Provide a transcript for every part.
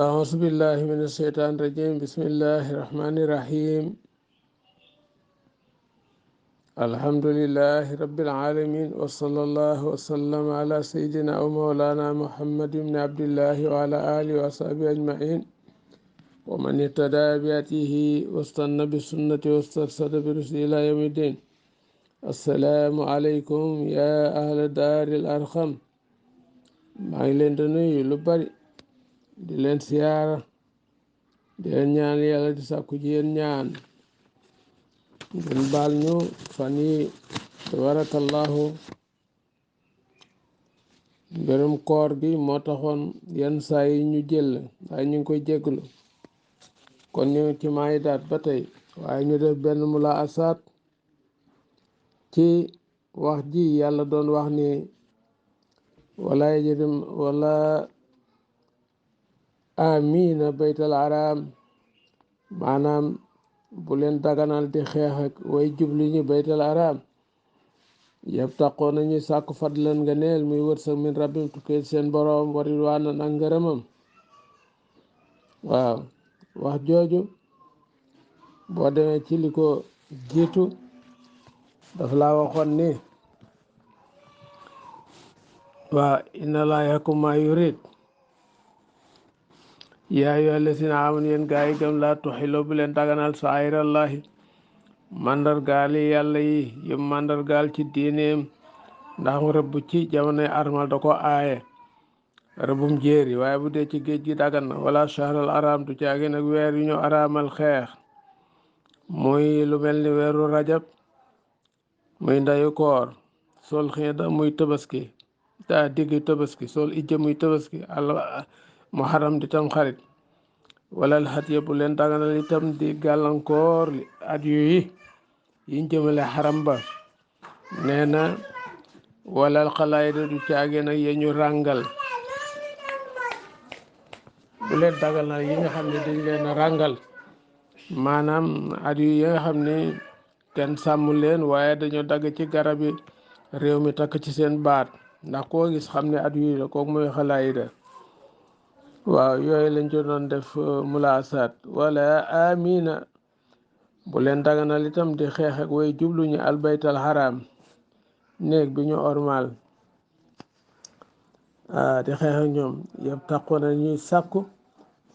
أعوذ بالله من الشيطان الرجيم. بسم الله الرحمن الرحيم. الحمد لله رب العالمين، وصلى الله وسلم على سيدنا ومولانا محمد بن عبد الله وعلى آله وصحبه أجمعين، ومن اهتدى بهديه واستنى بسنته واسترشد برشده إلى يوم الدين. السلام عليكم يا أهل دار الأرقم. maa ngi leen di nuyu lu bari, di leen siyaara, di leen ñaan yàlla, di sàkku ci yéen ñaan ngeen baal ñu fan yi tabarakallahu mbirum koor gi moo taxoon yenn saa yi ñu jël, waaye ñu ngi koy jégglu. kon ñu ci maay daat ba tey, waaye ñu def benn mula asaat ci wax ji yàlla doon wax ni wala amina baytal haram, maanaam bu leen daganal di xeex ak way jublu ñi baytal haram. yëpp taxoon nañu sàkku fadlan nga neel muy wërsëg min rabbim tukkee seen boroom, wa ridwaanan ak ngërëmam. waaw, wax jooju boo demee ci li ko jiitu daf laa waxoon ni waaw inna laa yaxkum maa yurid. yaa ayyuhal lazina aamanu, yéen gaa yi gëm, laa tuxiloo bu leen daganal saa'irallahi mandargaali yàlla yi yëpp mandargaal ci diineem, ndax rëbb ci jamonoy armal da ko aaye, rëbbum jéeri. waaye bu dee ci géej gi dagan na. wala shahral aram, du caagi nag weer yu ñu araamal xeex, muy lu mel ni weeru rajab, muy ndayu koor, sol xiida muy tabaski, daa diggi tabaski, sol ijja muy tabaski, al muharram di tam xarit. wala hadiya, bu leen daganal itam di gàllankoor at yu yiñ jëmale xaram ba. nee na walal xalaayida, du caage nag ya ñu ràngal, bu leen daganal yi nga xam ne dañ leen a ràngal, maanaam at yu yi nga xam ne kenn sàmm leen, waaye dañoo dagg ci garab yi réew mi takk ci seen baat, ndax koo gis xam ne at yu la kooku mooy xalaayida. waaw, yooyu lañ ci doon def mulaasaat. wala amina, bu leen daganal itam di xeex ak way jubluñu albaytal haram, néeg bi ñu ormal, di xeex ak ñoom. yëpp taxoon na ñuy sàkku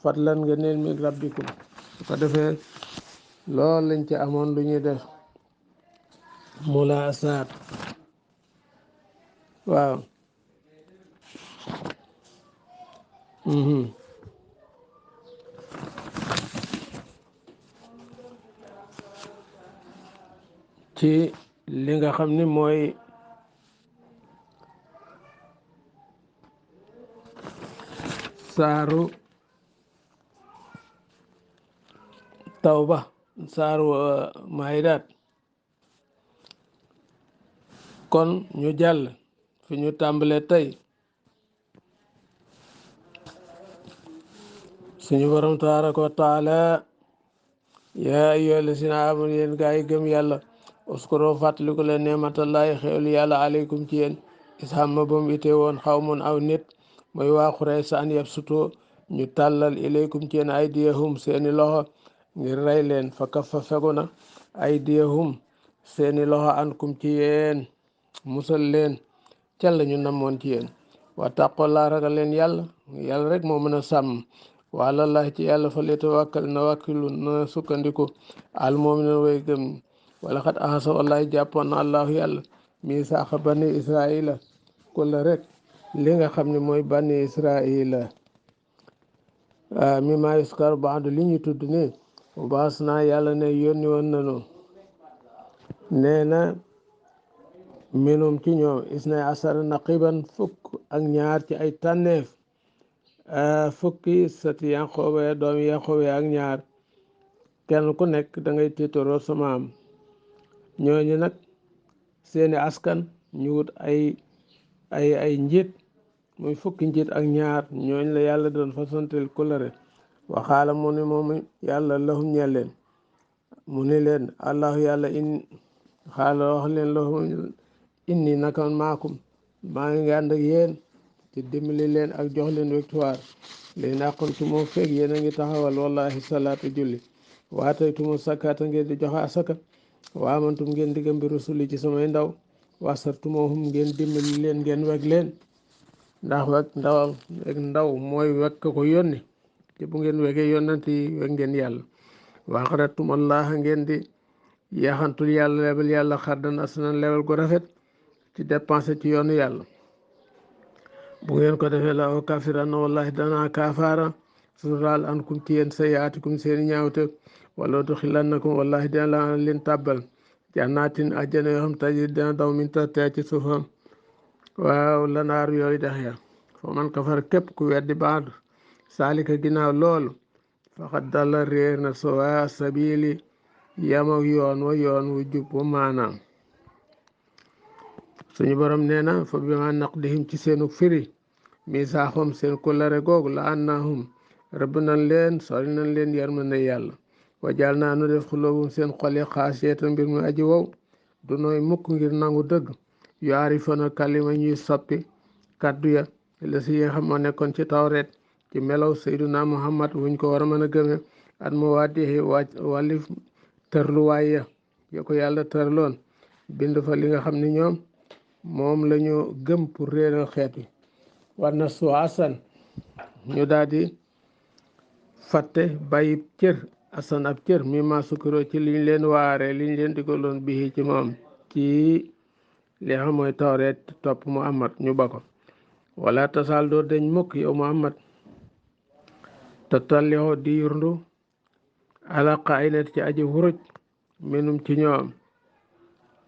fadlan nga neel min rabbikum. su ko defee loolu lañ ci amoon lu ñuy def mulaasaat. waaw. ci li nga xam ni mooy saaru tawba, saaru maaydaat. kon ñu jàll fi ñu tàmbalee tey. suñu borom tabaraka wa taala, yaa ayyuhal lazina aamanu, yéen gaa yi gëm yàlla, uskuro fàttaliku leen neematallahi xéewlu yàlla aleykum ci yéen, ishamma ba mu itee woon xawmun aw nit, mooy waa Quraysh, an yabsutu ñu tàllal ilaykum ci yéen aydiyahum seeni loxo ngir rey leen, fa kaffa fegu na aydiyahum seeni loxo ankum ci yéen, musal leen ca la ñu namoon ci yéen. wattaqollaa, ragal leen yàlla, yàlla rek moo mën a sàmm. wa alallahi, ci yàlla fa yatawakkal na wàkkilu na sukkandiku al mu'minuun way gëm. wala xat ahasa, wallahi jàppoon na allahu yàlla misaaxa bani israila, kulla rek li nga xam ne mooy bani israila, mi ma yuskar baadu li ñu tudd ni baas naa, yàlla ne yónni woon nanu, nee na minum ci ñoom isnay asara naqiban, fukk ak ñaar ci ay tànneef, fukki sati Yanqooba ya, doomi Yanqooba ak ñaar, kenn ku nekk da ngay tiitaroo sa maam. ñooñu nag seeni askan ñu wut ay njiit, muy fukki njiit ak ñaar, ñooñ la yàlla doon fasantel kulëre. waxaala mu ni moom yàlla lahum ñeel leen, mu ni leen allahu yàlla xaala wax leen lahum inni naka maakum, maa ngi ànd ak yéen, te dimbali leen ak jox leen victoire leen aqamtumoo fekk yéen a ngi taxawal wallahi salaata julli waataytumu sakkaata ngeen di joxe asaka wa amantum ngeen di gëm bi rusuli ci samay ndaw wasartumohum ngeen dimbali leen ngeen weg leen ndax weg ndaw mooy weg ka ko yónni te bu ngeen wegee yónnant yi weg ngeen yàlla waaqaratum allah ngeen di yaxantul yàlla lebal yàlla xardan asanan lebal gu rafet ci dépensé ci yoonu yàlla bu ngeen ko defee la o kafiran wallahi dana kafaara sural ankum ci yéen sayaatikum seeni ñaawte wala duxilannakum wallahi dina la leen tàbbal jannaatin àjjana yoo xam tajri dina daw min tahtihaa ci suufam waaw lanaaru yooyu dex ya fa man kafar képp ku weddi baad saalika ginnaaw loolu faqad dalla réer na sawa sabili yamaw yoon wu jub wa maanaam suñu borom nee na fa bima naqdihim ci seenu firi misaaxum seen kullare googu la annahum rëbb nañ leen sori nañ leen yërmande yàlla wajaal naa nu def xulóobum seen xol yi xaasiyatan mbir mu aji wow du nooy mukk ngir nangu dëgg yu arifana kalima ñuy soppi kaddu ya la si yi nga xam moo nekkoon ci tawreet ci melaw sayduna muhammad wuñ ko war a mën a gëme at mu waadixi wàlli tërluwaay ya ko yàlla tërloon bind fa li nga xam ne ñoom moom la ñu gëm pour réeral xeet wi war na su asan ñu daal di fàtte bàyyi cër asan ab cër mi ma sukkuro ci liñ leen waare liñ leen digaloon bii ci moom ci li xam mooy tawreet topp muhammad ñu ba ko wala tasaal doo dañ mukk yow muhammad te tallixoo di yurndu ala qaayinat ci aji wuruj minum ci ñoom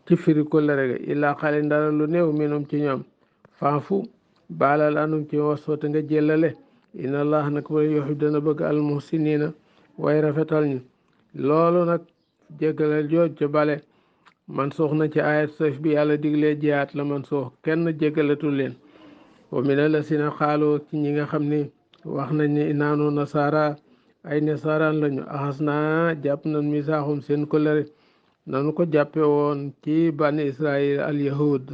ci firi kóllëre ga illaa xale ndara lu néew minum ci ñoom faafu baalal anum ci wasoote nga jëllale inna allah nag wala yuhib dana bëgg al muhsinina way rafetal ñu loolu nag jéggalal jooj ca bale man suux na ci ayat sëf bi yàlla diglee jiyaat la man suux kenn jéggalatul leen wa mina la sina xaaloo ci ñi nga xam ni wax nañ ne inaanu nasara ay nasaraan lañu axas naa jàpp nañ misaaxum seen kóllëre nanu ko jàppe woon ci bani israil al yahud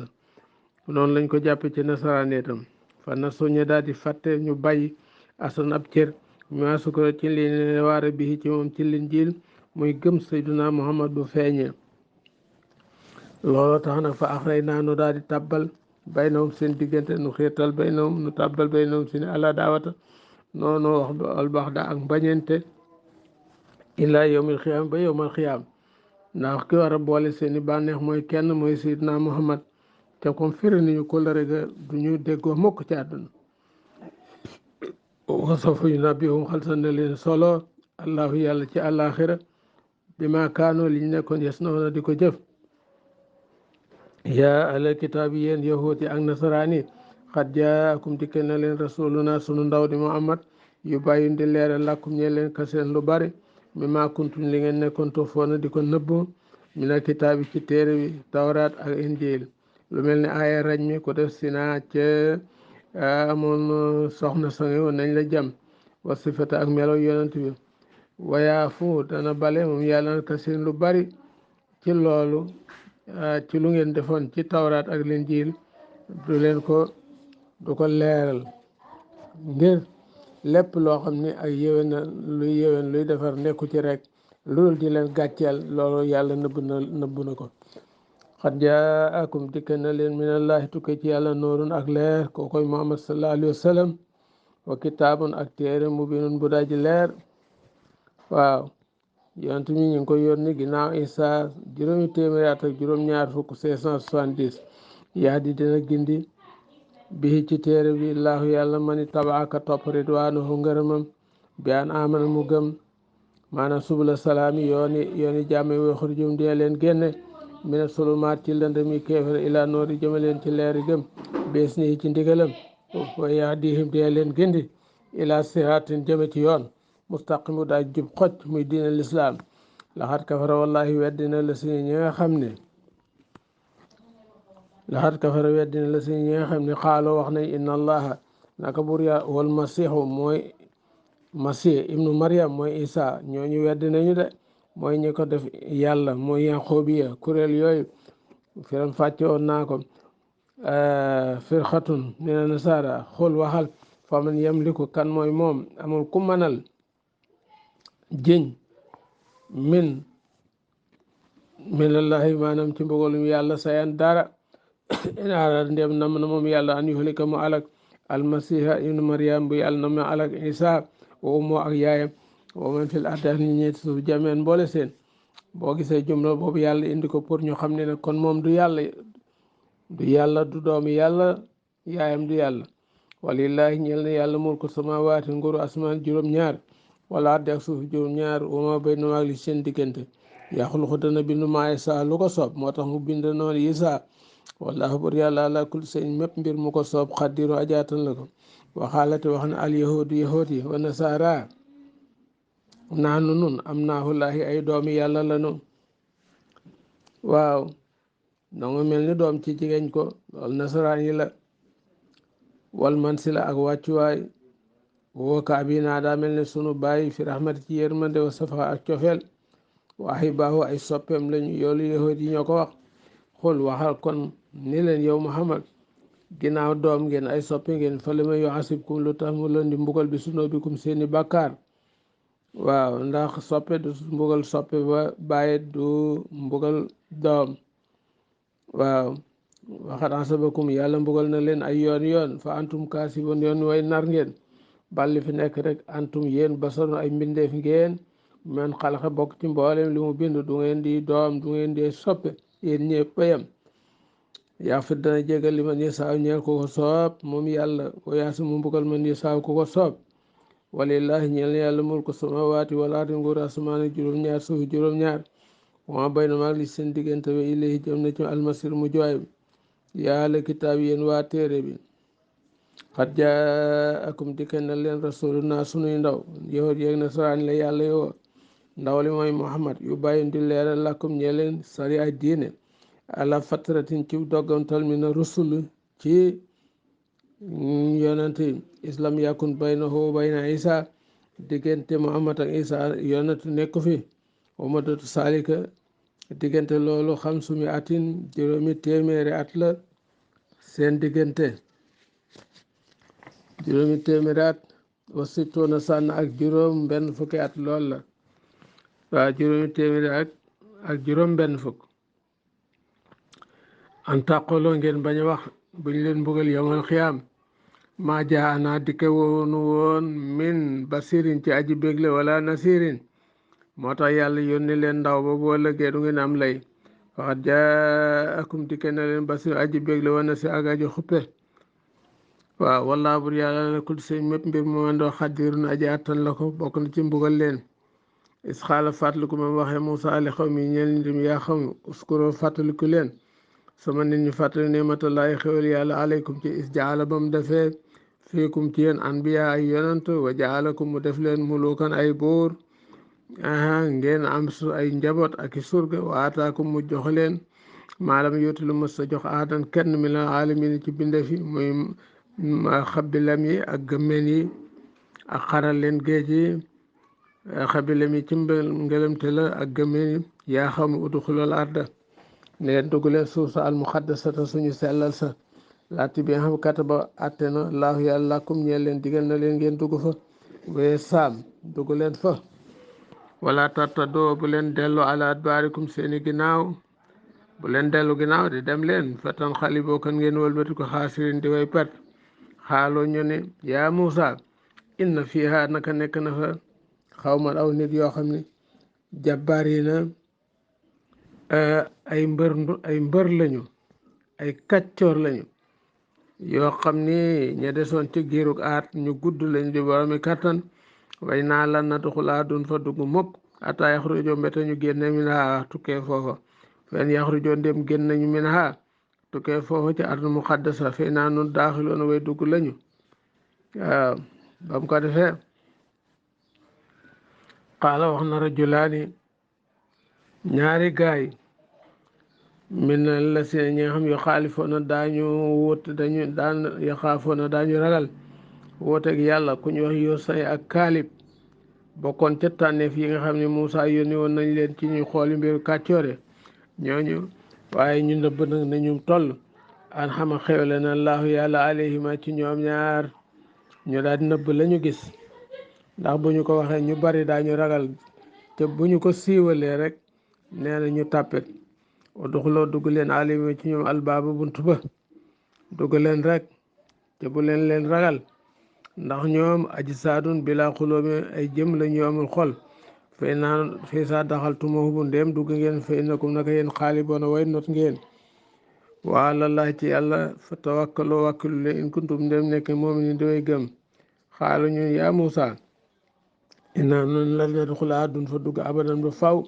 noonu lañ ko jàppe ci nasaraan itam fa na suñu daal di fàtte ñu bàyyi asan ab cër ma sukura ci li ne waare bi ci moom ci linjiil muy gëm sayduna muhammad bu feeñee loolu tax nag fa axray naa nu daal di tàbbal baynahum seen diggante nu xiirtal baynahum nu tàbbal baynahum si ne ala daawata noonu wax du albaxda ak mbañente illaa yowmil xiyaam ba yowmal xiyaam ndax ki war a boole seeni bànneex mooy kenn mooy sayduna muhammad te comme firi nañu kóllëre ga du ñu déggoo mukk ci àdduna wasafa yu nabbihum xalsan na leen solo allahu yàlla ci àllaaxira bi ma kaanoo liñ nekkoon yes na di ko jëf yaa alal kitaab yi yéen yahuud yi ak nasaraan yi xat jaakum dikke na leen rasuluna sunu ndaw di muhammad yu bàyyun di leeral làkkum ñe leen kaseen lu bari mi ma kuntum li ngeen nekkoon tofoona di ko nëbb mina kitaab yi ci téere bi tawraat ak injiil lu mel ni aaya raj mi ko def sinaa ca amoon soxna sange woon nañ la jam wa sifata ak melo yonent bi wayaa fu dana bale moom yàlla na kaseen lu bari ci loolu ci lu ngeen defoon ci tawraat ak linjiil du ko leeral ngir lépp loo xam ne ak yéwén luy defar nekku ci rek loolu di leen gàcceel loolu yàlla nëbb na ko xat jaakum dikk na leen minallahi tukke ci yàlla noorun ak leer koo koy muhammad sallallahu alayhi wa sallam wa kitaabun ak téere mubinun bu daji leer waaw yonent mi ñu ngi ko yónni ginnaaw isa juróomi téeméeri at ak juróom-ñaar fukk 570 yaa di dina gindi bii ci téere bi laahu yàlla mani tabaaka topp ridwaanahu ngërëmam bi an amana mu gëm maanaam subula salaami yooni jàmme waxurjum dee leen génne mina sulumaat ci lëndëmi kéefar ila noori jëme leen ci leeri gëm bees ni ci ndigalam wa yahdihim dee leen gindi ila siraatin jëme ci yoon mustaqimu daa jub xocc muy diine lislaam laxat kafara wallahi weddina la si ñi nga xam ne xaaloo wax nañ inna allaha naka bur ya wal masihu mooy masih ibnu maryam mooy isa ñooñu weddi nañu de mooy ñi ko def yàlla mooy yanqoobiya kuréel yooyu firam fàcce woon naa ko firxatun mina nasara xul waxal fa man yamliku kan mooy moom amul ku manal jëñ min minallahi maanaam ci mbugalum yàlla sayan dara in araada ndem nam na moom yàlla an yuhlika mu alak almasiha ibnu mariam bu yàlla na mu alak isa wa ummo ak yaayam wa man fil ardi ak nit ñi suuf jameen mboole seen boo gisee jumla boobu yàlla indi ko pour ñu xam ne kon moom du yàlla du doomi yàlla yaayam du yàlla walillahi ñeel na yàlla mulku samawaati nguuru asmaan juróom-ñaar wala ardi ak suuf juróom-ñaar wa ma baynahumaa li seen diggante yaxluqu dana bindu maa yasaa lu ko soob moo tax mu bind noonu Isaa wallaahu bur yàlla ala kulli shay'in mépp mbir mu ko soob xaddiru ajaatan la ko waxaalate wax na al yahudu yahud yi wa nasaara naanu nun am naahullaahi ay doomi yàlla la nu waaw nongu mel ni doom ci jigéen ko loolu nasaraan yi la wal man si la ak wàccuwaay wookaa bi naa daa mel ne sunu bàyyi fi rahmati ci yërmande wa safa ak cofeel waaye baaxu ay soppeem lañu yoolu yahud yi ñoo ko wax xul waxal kon ni leen yow Muhammad ginnaaw doom ngeen ay soppe ngeen fa li ma yuhasibkum lu tax mu leen di mbugal bi sunubikum seeni bàkkaar waaw ndax soppe du mbugal soppe ba bàyyi du mbugal doom waaw waxat ansabakum yàlla mbugal na leen ay yoon fa antum kaasiboon yoon way nar ngeen balli fi nekk rek antum yéen basaru ay mbindeef ngeen man xalaxa bokk ci mboolem li mu bind du ngeen di doom du ngeen di soppe yéen ñëpp yam yaafir dana jégal li man yasaaw ñeel ko ko soob moom yàlla wa yaasi mu mbugal man yasaaw ko ko soob walillahi ñeel na yàlla mulku samawaati wal ardi nguur asamaani juróom-ñaar suuf juróom-ñaar wama bay na maag li seen diggante ba ilayhi jëm na ci almasir mu jooy yàlla kitaab yéen waa téere bi xat jaakum dikke na leen rasuluna sunuy ndaw yahud yeeg nasaraan la yàlla yoo ndaw li mooy Muhammad yu bàyyi di leeral lakum ñee leen sari ay diine ala fatratin ci doggantal mi na rusul ci yonent islam yakun baynahu bayna isa diggante Muhammad ak isa yonent nekku fi wama dootu saalika diggante loolu xamsumi atin juróomi téeméeri at la seen diggante juróomi téeméeri at wasittoona sànn ak juróom benn fukki at lool la waaw juróomi téeméeri at ak juróom benn fukk an tàqoloo ngeen bañ a wax buñ leen mbugal yawmal xiyaam maa jaa ana dikke woonu woon min basirin ci aji bégle wala nasirin moo tax yàlla yónni leen ndaw ba boo lëggee du ngeen am lay waxat jaakum dikke na leen basir aji bégle wa nasir ak aji xuppe waaw wallaahu bur yàlla la kul sey mépp mbir mu mandoo xaddirun aji attan la ko bokk na ci mbugal leen is xaala fàttaliku ma waxee Muusaa ali xaw mi ñeel nitam yaa xam uskuro fàttaliku leen sama nit ñu fàttali nematallaahi xewal yàlla aleykum ci is jaala ba mu defee fiikum ci yéen anbiya ay yonant wa jaalakum mu def leen mulukan ay buur ngeen am su ay njaboot ak i surga wa ataakum mu jox leen maalam yootu lu mës a jox aadan kenn mi la aalamin ci binde fi muy xabilam yi ak gëmmeen yi ak xaral leen géej yi xabilam yi ci ngelamte la ak gëmmeen yi yaa xam uduxulal arda ne leen dugg leen suuf sa almuxaddasata suñu sellal sa laati bi nga xam kataba atte na laahu yàlla lakum ñeel leen digal na leen ngeen dugg fa wee saam dugg leen fa wala tartadoo bu leen dellu ala adbaarikum seeni ginnaaw bu leen dellu ginnaaw di dem leen fatan xali boo kan ngeen wëlbati ko xaasirin di way pert xaaloo ñu ne yaa Muusa inna fiha naka nekk na fa xawman aw nit yoo xam ne jabbaar yi na ay mbër lañu ay kaccoor lañu yoo xam ni ña desoon ci giirug aat ñu gudd lañ di boromi kattan way naa lan na duxulaa dun fa dugg mukk ata yaxrujo mbete ñu génne min ha tukkee foofa fen yaxrujo ndem génn nañu min ha tukkee foofa ci ardu muqaddasa fey naa nun daaxiloona way dugg lañu waaw ba mu ko defee qaala wax na rajulaani ñaari gaay min la seen ñi nga xam yu xaalifoona daañu wóot daañu ragal wooteeg yàlla ku ñu wax Yosay ak Kaalib bokkoon ca tànneef yi nga xam ne Muusaa yónni woon nañ leen ci ñu xooli mbiru kàccoore ñooñu waaye ñu nëbb nag nañu toll an xama xewle na allahu yàlla alayhima ci ñoom ñaar ñu daal nëbb lañu gis, ndax bu ñu ko waxee ñu bari daañu ragal, te bu ñu ko siiwalee rek nee na ñu tàppet. duxuloo dugg leen alayhima ci ñoom albaaba bunt ba, dugg leen rek te bu leen ragal, ndax ñoom aji saadun bila xulóomi ay jëm la ñu amul xol. fay naan fay saa daxaltumahu bu ndéem dugg ngeen fay nakum naka yéen xaaliboona way not ngeen. wa alallahi ci yàlla fa tawakkaloo wàkkilu leen in kuntum ndéem nekk moom ni doy gëm. xaalu ñun yaa Muusa inaa noonu la nadxulaa dun fa dugg abadan ba faw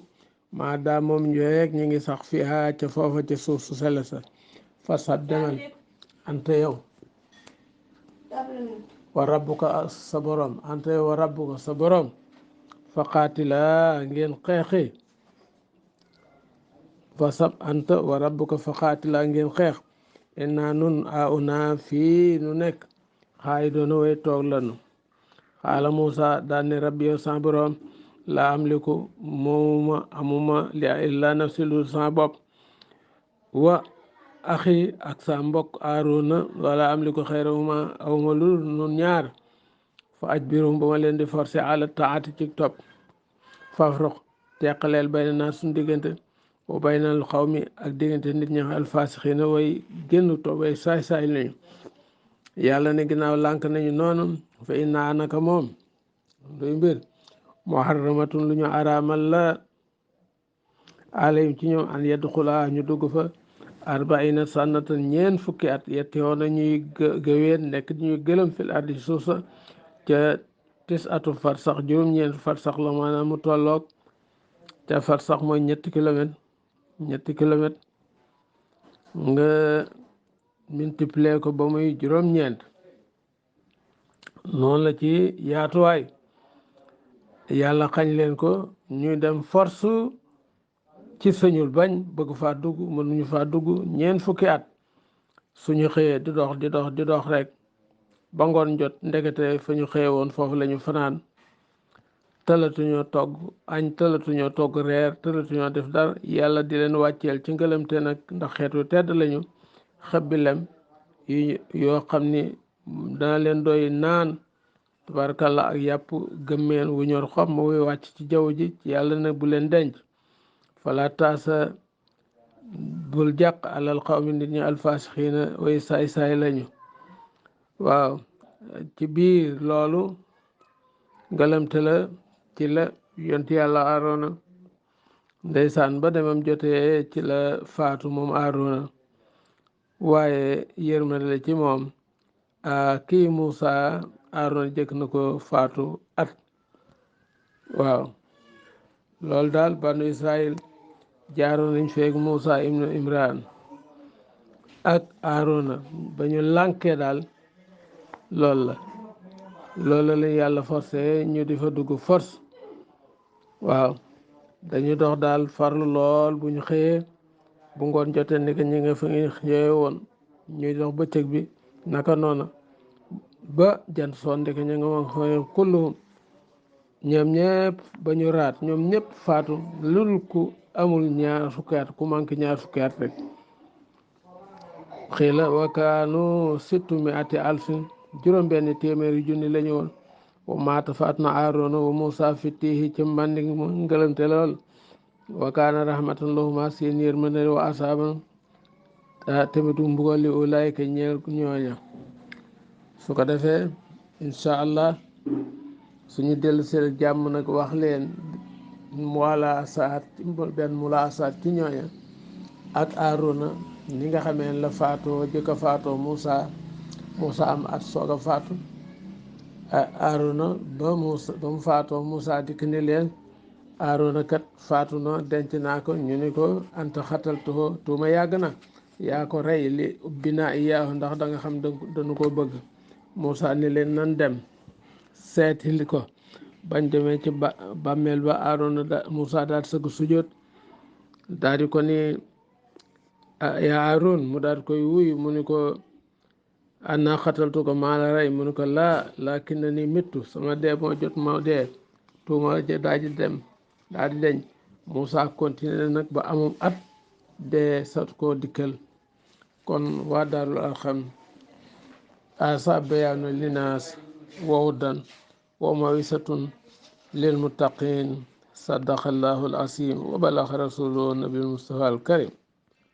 maa daa moom ñooyeeg ñu ngi sax fi haa ca foofa ca suuf su sell sa. fasat demal ante yow wa rabbuka sa borom, ante yow wa rabbuka sa borom, fa qaatilaa ngeen xeexi. fasab anta wa rabbuka fa qaatilaa ngeen xeex. inaa nun a una fii nu nekk xaayi doona way toog lanu. xaala Muusa daan ne rabbi yow sa borom laa amliku moomuma amuma li illaa nafsi lu sa bopp wa axi ak sa mbokk Aaruna wala amliku xayrahuma awma lu nun ñaar fa ajbirum ba ma leen di forcé ala taati ci topp. fafroq teqaleel bayna naa suñ diggante wa baynal xawmi ak diggante nit ñi alfaasixiina way génn toog way saay-saay lañu. yàlla ne ginnaaw lànk nañu noonu fa inna naka moom luy mbir muharramatun lu ñu araamal la alayhim ci ñoom an yadxulaa ñu dugg fa arbaina sannatan ñeen fukki at yetti woona ñuy gëween nekk ñuy gëlëm fil ardi suuf sa ca tis atu farsax juróom-ñeent farsax la maanaam mu tolloog ca farsax mooy ñetti kilomètre nga multiplier ko ba muy juróom-ñeent noonu la ci yaatuwaay. yàlla xañ leen ko ñuy dem force ci sëñul bañ bëgg faa dugg mënuñu faa dugg ñeent fukki at. suñu xëyee di dox rek ba ngoon jot ndekete fa ñu xëye woon foofu la ñu fanaan. tëlatuñoo togg añ, tëlatuñoo togg reer, tëlatuñoo def dara. yàlla di leen wàcceel ci ngëlamte nag, ndax xeetu tedd lañu, xëbbi lem yoo xam ni dana leen doy naan tabarakàllah, ak yàpp gëmmeen wu ñor xob ma wuy wàcc ci jaww ji. yàlla nag bu leen denc fala taasa bul jàq alal xawmi nit ñi alfaasixiina way saay-saay lañu. waaw ci biir loolu ngalamte la ci la yont yàlla Aarona ndeysaan ba demam jotee ci la faatu moom Aarona, waaye yërmande la ci moom. kii Muusa Aarona jëkk na ko faatu at. waaw loolu daal banu Israël jaaroon nañ feeg Muusa ibnu Imran ak Aarona ba ñu lànkee daal loolu la leen yàlla forcé ñu di fa dugg force. waaw dañu dox daal farlu lool bu ñu xëyee bu ngoon jotee ni que ñi nga fa ngi xëyee woon ñuy dox bëccëg bi naka noona ba jant soon ndeke ñu nga ma fa kulluhum ñoom ñëpp ba ñu raat ñoom ñëpp faatu lul ku amul ñaar fukki at ku manqué ñaar fukki at rek. xiila wa kaanu sittu mi ati alfin juróom benn téeméeri junni la ñu woon. wa maata faat na Aarona wa Muusa fittihi ci mbandi mu ngëlante lool. wa kaana rahmatan lahuma seen yërmande wa asaaban tamit mbugal li ulaayka ñeel ñooña. su ko defee incha allah suñu dellu seen jàmm nag wax leen benn mulaasaat ci ñooña ak Aarona ni nga xamee la faatoo jëkka faatoo Muusa am at soog a faatu. Aarona ba mu faatoo Muusa dikk ni leen Aarona kat faatu na denc naa ko. ñu ni ko anta xataltuhu tuuma yàgg na, yaa ko rey li ubbi naa iyaahu ndax da nga xam dañu ko bëgg. Muusa ni leen nan dem seeti ko. bañ demee ci bàmmeel ba Aarona Muusa daal sëgg sujjóot daal di ko ni yaa Aaron mu daal di koy wuyu mu ni ko ana xataltu ko maa la rey mu ni ko laakin na ni mittu sama dee moo jot ma dee. tuuma daal di dem daal di deñ. Muusa continué nag ba amum at dee sat koo dikkal kon waa daarul arxam asa bayaanu linaas wa hudan wa mawisatun lilmuttaqin sadaqallahu al asim wa balaxa rasuluhu nabil mustafa al karim